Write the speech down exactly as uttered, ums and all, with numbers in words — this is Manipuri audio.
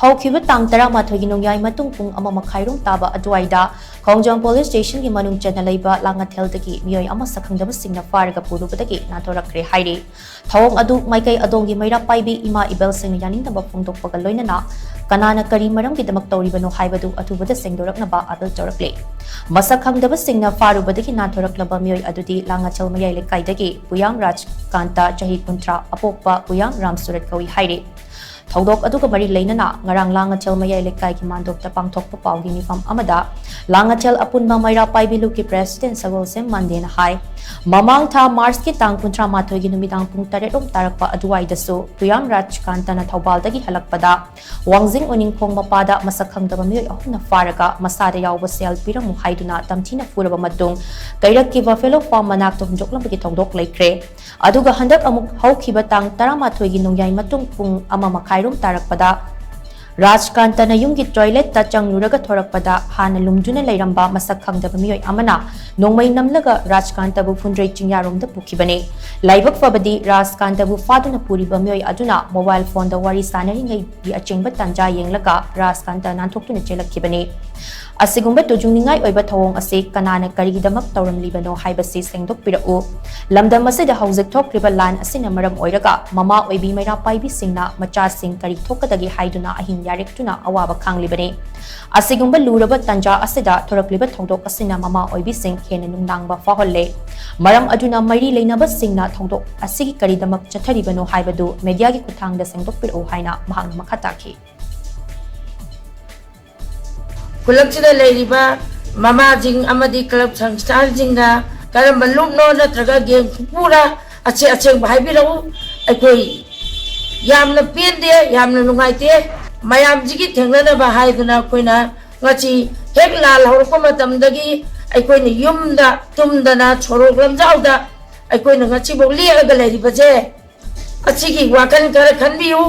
ꯍꯧꯈꯤꯕ ꯇꯥꯡ ꯇꯔꯥꯃꯥꯊꯣꯏꯒꯤ ꯅꯣꯡꯌꯥꯏ ꯃꯇꯨꯡ ꯄꯨꯡ ꯑꯃ ꯃꯈꯥꯏꯔꯣꯝ ꯇꯥꯕ ꯑꯗꯨꯋꯥꯏꯗ ꯈꯣꯡꯖꯣꯝ ꯄꯨꯂꯤꯁ ꯁ꯭ꯇꯦꯁꯟꯒꯤ ꯃꯅꯨꯡ ꯆꯟꯅ ꯂꯩꯕ ꯂꯥꯡꯉꯊꯦꯜꯗꯒꯤ ꯃꯤꯑꯣꯏ ꯑꯃ ꯁꯛꯈꯪꯗꯕꯁꯤꯡꯅ ꯐꯥꯔꯒ ꯄꯨꯔꯨꯕꯗꯒꯤ ꯅꯥꯟꯊꯣꯔꯛꯈ꯭ꯔꯦ ꯍꯥꯏꯔꯤ꯫ ꯊꯧꯑꯣꯡ ꯑꯗꯨ ꯃꯥꯏꯀꯩ ꯑꯗꯣꯝꯒꯤ ꯃꯩꯔꯥ ꯄꯥꯏꯕꯤ ꯏꯃꯥ ꯏꯕꯦꯜꯁꯤꯡꯅ ꯌꯥꯅꯤꯡꯗꯕ ꯐꯣꯡꯗꯣꯛꯄꯒ ꯂꯣꯏꯅꯅ ꯀꯅꯥꯅ ꯀꯔꯤ ꯃꯔꯝꯒꯤꯗꯃꯛ ꯇꯧꯔꯤꯕꯅꯣ ꯍꯥꯏꯕꯗꯨ ꯑꯊꯨꯕꯗ ꯁꯦꯡꯗꯣꯔꯛꯅꯕ ꯑꯥꯄꯤꯜ ꯇꯧꯔꯛꯂꯦ꯫ ꯃꯁꯛ ꯈꯪꯗꯕꯁꯤꯡꯅ ꯐꯥꯔꯨꯕꯗꯒꯤ ꯅꯥꯟꯊꯣꯔꯛꯂꯕ ꯃꯤꯑꯣꯏ ꯑꯗꯨꯗꯤ ꯂꯥꯡꯉꯊꯦꯜ ꯃꯌꯥꯏ ꯂꯩꯀꯥꯏꯗꯒꯤ ꯄꯨꯌꯥꯝ ꯔꯥꯖꯀꯥꯟꯇ, ꯆꯍꯤ ꯀꯨꯟꯊ꯭ꯔꯥ, ꯑꯄꯣꯛꯄ ꯄꯨꯌꯥꯝ ꯔꯥꯝꯁꯨꯔꯠ ꯀꯧꯏ ꯍꯥꯏꯔꯤ꯫ ꯊꯧꯗꯣꯛ ꯑꯗꯨꯒ ꯃꯔꯤ ꯂꯩꯅꯅ ꯉꯔꯥꯡ ꯂꯥꯡꯉꯊꯦꯜ ꯃꯌꯥꯏ ꯂꯩꯀꯥꯏꯒꯤ ꯃꯥꯟꯗꯣꯞꯇ ꯄꯥꯡꯊꯣꯛꯄ ꯄꯥꯎꯒꯤ ꯃꯤꯐꯝ ꯑꯃꯗ ꯂꯥꯡꯉꯊꯦꯜ ꯑꯄꯨꯟꯕ ꯃꯩꯔꯥ ꯄꯥꯏꯕꯤ ꯂꯨꯞꯀꯤ ꯄ꯭ꯔꯦꯁꯤꯗꯦꯟꯠ ꯁꯒꯣꯜꯁꯦꯝ ꯃꯟꯗꯦꯅ ꯍꯥꯏ, ꯃꯃꯥꯡ ꯊꯥ ꯃꯥꯔꯆꯀꯤ ꯇꯥꯡ ꯀꯨꯟꯊ꯭ꯔꯥ ꯃꯥꯊꯣꯏꯒꯤ ꯅꯨꯃꯤꯗꯥꯡ ꯄꯨꯡ ꯇꯔꯦꯠ ꯔꯣꯝ ꯇꯥꯔꯛꯄ ꯑꯗꯨꯋꯥꯏꯗꯁꯨ ꯄꯨꯌꯥꯝ ꯔꯥꯖꯀꯥꯟꯇꯅ ꯊꯧꯕꯥꯜꯗꯒꯤ ꯍꯜꯂꯛꯄꯗ ꯋꯥꯡꯖꯤꯡ ꯎꯅꯤꯡꯈꯣꯡ ꯃꯄꯥꯗ ꯃꯁꯛ ꯈꯪꯗꯕ ꯃꯤꯑꯣꯏ ꯑꯍꯨꯝꯅ ꯐꯥꯔꯒ ꯃꯁꯥꯗ ꯌꯥꯎꯕ ꯁꯦꯜ ꯄꯤꯔꯝꯃꯨ ꯍꯥꯏꯗꯨꯅ ꯇꯝꯊꯤꯅ ꯐꯨꯔꯕ ꯃꯇꯨꯡ ꯀꯩꯔꯛꯀꯤ ꯕꯐꯦꯂꯣ ꯐꯥꯔꯝ ꯃꯅꯥꯛꯇ ꯍꯨꯟꯗꯣꯛꯂꯝꯕꯒꯤ ꯊꯧꯗꯣꯛ ꯂꯩꯈ꯭ꯔꯦ꯫ ꯑꯗꯨꯒ ꯍꯟꯗꯛ ꯑꯃꯨꯛ ꯍꯧꯈꯤꯕ ꯇꯥꯡ ꯇꯔꯥꯃꯥꯊꯣꯏꯒꯤ ꯅꯣꯡꯌꯥꯏ ꯃꯇꯨꯡ ꯄꯨꯡ ꯑꯃ ꯃꯈꯥꯏꯔꯣꯝ ꯇꯥꯔꯛꯄꯗ ꯔꯥꯖꯀꯥꯟꯇꯅ ꯌꯨꯝꯒꯤ ꯇꯣꯏꯂꯦꯠꯇ ꯆꯪꯂꯨꯔꯒ ꯊꯣꯔꯛꯄꯗ ꯍꯥꯟꯅ ꯂꯨꯝꯗꯨꯅ ꯂꯩꯔꯝꯕ ꯃꯁꯛ ꯈꯪꯗꯕ ꯃꯤꯑꯣꯏ ꯑꯃꯅ ꯅꯣꯡꯃꯩ ꯅꯝꯂꯒ ꯔꯥꯖꯀꯥꯟꯇꯕꯨ ꯐꯨꯟꯗ꯭ꯔꯩ ꯆꯤꯡꯌꯥꯔꯣꯝꯗ ꯄꯨꯈꯤꯕꯅꯤ꯫ ꯂꯥꯏꯕꯛ ꯐꯕꯗꯤ ꯔꯥꯖꯀꯥꯟꯇꯕꯨ ꯐꯥꯗꯨꯅ ꯄꯨꯔꯤꯕ ꯃꯤꯑꯣꯏ ꯑꯗꯨꯅ ꯃꯣꯕꯥꯏꯜ ꯐꯣꯟꯗ ꯋꯥꯔꯤ ꯁꯥꯟꯅꯔꯤꯉꯩꯒꯤ ꯑꯆꯦꯡꯕ ꯇꯥꯟꯖꯥ ꯌꯦꯡꯂꯒ ꯔꯥꯖꯀꯥꯟꯇ ꯅꯥꯟꯊꯣꯛꯇꯨꯅ ꯆꯦꯜꯂꯛꯈꯤꯕꯅꯤ꯫ ꯑꯁꯤꯒꯨꯝꯕ ꯇꯨꯖꯨꯡꯅꯤꯡꯉꯥꯏ ꯑꯣꯏꯕ ꯊꯧꯑꯣꯡ ꯑꯁꯤ ꯀꯅꯥꯅ ꯀꯔꯤꯒꯤꯗꯃꯛ ꯇꯧꯔꯝꯂꯤꯕꯅꯣ ꯍꯥꯏꯕꯁꯤ ꯁꯦꯡꯗꯣꯛꯄꯤꯔꯛꯎ꯫ ꯂꯝꯗꯝ ꯑꯁꯤꯗ ꯍꯧꯖꯤꯛ ꯊꯣꯛꯂꯤꯕ ꯂꯥꯟ ꯑꯁꯤꯅ ꯃꯔꯝ ꯑꯣꯏꯔꯒ ꯃꯃꯥ ꯑꯣꯏꯕꯤ ꯃꯩꯔꯥ ꯄꯥꯏꯕꯤꯁꯤꯡꯅ ꯃꯆꯥꯁꯤꯡ ꯀꯔꯤ ꯊꯣꯛꯀꯗꯒꯦ ꯍꯥꯏꯗꯨꯅ ꯑꯍꯤꯡ ꯌꯥꯔꯦꯛꯇꯨꯅ ꯑꯋꯥꯕ ꯈꯥꯡꯂꯤꯕꯅꯤ꯫ ꯑꯁꯤꯒꯨꯝꯕ ꯂꯨꯔꯕ ꯇꯥꯟꯖꯥ ꯑꯁꯤꯗ ꯊꯣꯔꯛꯂꯤꯕ ꯊꯧꯗꯣꯛ ꯑꯁꯤꯅ ꯃꯃꯥ ꯑꯣꯏꯕꯤꯁꯤꯡ ꯍꯦꯟꯅ ꯅꯨꯡꯅꯥꯡꯕ ꯐꯥꯎꯍꯜꯂꯦ꯫ ꯃꯔꯝ ꯑꯗꯨꯅ ꯃꯔꯤ ꯂꯩꯅꯕꯁꯤꯡꯅ ꯊꯧꯗꯣꯛ ꯑꯁꯤꯒꯤ ꯀꯔꯤꯗꯃꯛ ꯆꯠꯊꯔꯤꯕꯅꯣ ꯍꯥꯏꯕꯗꯨ ꯃꯦꯗꯤꯌꯥꯒꯤ ꯈꯨꯠꯊꯥꯡꯗ ꯁꯦꯡꯗꯣꯛꯄꯤꯔꯛꯎ ꯍꯥꯏꯅ ꯃꯍꯥꯛꯅ ꯃꯈꯥ ꯇꯥꯈꯤ꯫ ꯈꯨꯜꯂꯛꯁꯤꯗ ꯂꯩꯔꯤꯕ ꯃꯃꯥꯁꯤꯡ ꯑꯃꯗꯤ ꯀ꯭ꯂꯕ ꯁꯪꯁꯊꯥꯟꯁꯤꯡꯅ ꯀꯔꯝꯕ ꯂꯨꯞꯅꯣ ꯅꯠꯇ꯭ꯔꯒ ꯒꯦꯡ ꯈꯨꯄꯨꯔ ꯑꯁꯦ ꯑꯁꯦꯡꯕ ꯍꯥꯏꯕꯤꯔꯛꯎ꯫ ꯑꯩꯈꯣꯏ ꯌꯥꯝꯅ ꯄꯦꯟꯗꯦ, ꯌꯥꯝꯅ ꯅꯨꯡꯉꯥꯏꯇꯦ꯫ ꯃꯌꯥꯝꯁꯤꯒꯤ ꯊꯦꯡꯅꯅꯕ ꯍꯥꯏꯗꯨꯅ ꯑꯩꯈꯣꯏꯅ ꯉꯁꯤ ꯍꯦꯛ ꯂꯥꯜ ꯍꯧꯔꯛꯄ ꯃꯇꯝꯗꯒꯤ ꯑꯩꯈꯣꯏꯅ ꯌꯨꯝꯗ ꯇꯨꯝꯗꯅ ꯁꯣꯔꯣꯛ ꯂꯝꯖꯥꯎꯗ ꯑꯩꯈꯣꯏꯅ ꯉꯁꯤꯐꯥꯎ ꯂꯦꯛꯑꯒ ꯂꯩꯔꯤꯕꯁꯦ꯫ ꯑꯁꯤꯒꯤ ꯋꯥꯈꯜ ꯈꯔ ꯈꯟꯕꯤꯌꯨ꯫